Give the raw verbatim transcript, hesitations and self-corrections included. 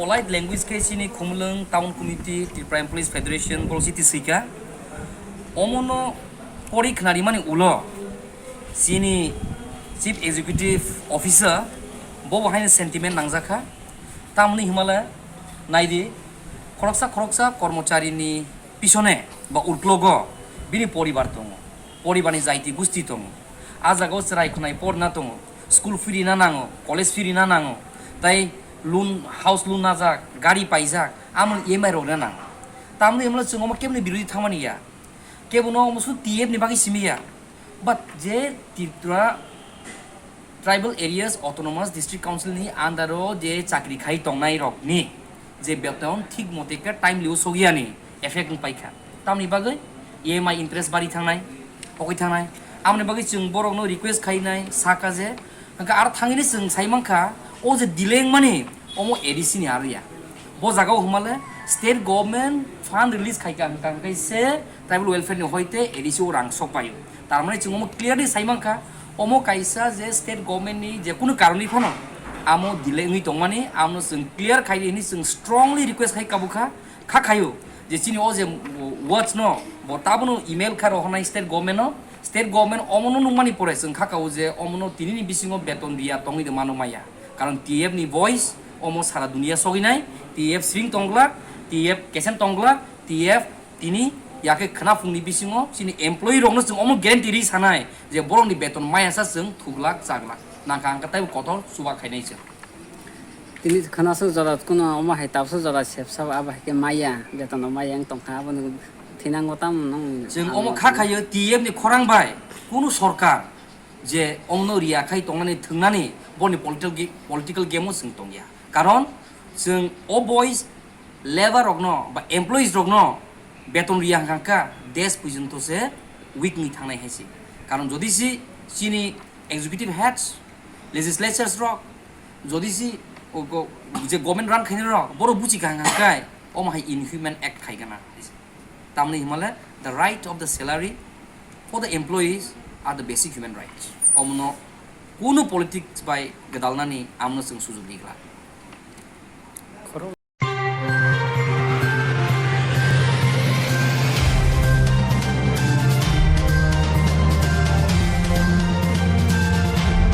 Polite language khe chini Khumulwng Town Committee, Tripura Employees Federation, boro chiti swikha. Omono pori khnarimani ulo chini Chief Executive Officer bo bo haino sentiment nangjakha. Tamni himale naidi, khoroksa khoroksa kormocharini pisone ba urklogo bini poribar tongo, poribarni jaiti gusti tongo. A jagao chwrai khwnai porna tongo, school phirina nango, college phirina nango, tai loan, house loan najak, gari paijak, amoni E M I rok rina nango. Tamni himle chwng omo kebni birodhi thangmani ya, kebono omo su T F ni bagwi simi ya. But je Tripura Tribal Areas Autonomous District Council ni under o je chakri khai tongnai rok ni je beton thik mote khe timely o sogiyani effect wng paikha. Tamni bagwi E M I interest bari thangnai, pokoi thangnai. Amoni bagwi chwng borokno request khainai, saka je, hwnkhe aro thangini chwng sai mankha, o je delay wngmani, omo A D C ni aro ya. Bo jaga o hwnmale state government fund release khaikha, hwnkha hwnkhe se tribal welfare ni hoite A D C o rang sok paio. Tar mane chwng omo clearly sai mankha, omo kaisa je state government ni je kunu karoni phano amo delay wngwi tongmani, amno chwng clear khai di hwnwi chwng strongly request khai kabukha, kha khaio je chini o je words no bo tabono email kha rohornai state government no, state government omono nukmani pore chwng kha kao je omono tinini bisingo beton riya tongwi de mano maya, karon T F ni voice omo sara dunia soginai, T F sring tonglak, T F kesen tonglak, T F tini yakhe khwnaphungni bisingo chini employee rokno chwng omo guarantee ri sanai je borokni beton mayasa chwng thuglak chaglak nangkha, hwnkhe taibo kotor chuba khainai chwng. Tini khwnaso jora kuno omo hai tabso jora sepsa abo hai khe maya, beton maya wng tongkha, aboni thinango tamo nang. Chwng omo kha khayo T F ni khorang bai kunu sorkar je omno riya khai tongnani thwngnani boni political gi-, political game o chwng tongya. Karon chwng o boys, labour rokno ba employees rokno beton riya hwnkha kha desh porjonto se weak wngwi thangnai hai se. Karon jodi si chini executive heads, legislatures rok, jodi si o go-, je government run khainai rok, borok buchi kha hwnkha khe omo hai inhuman act khai gana. Tamni himale the right of the salary for the employees are the basic human rights. Omono kunu politics bai gwdalnani amno chwng sujuk di glak.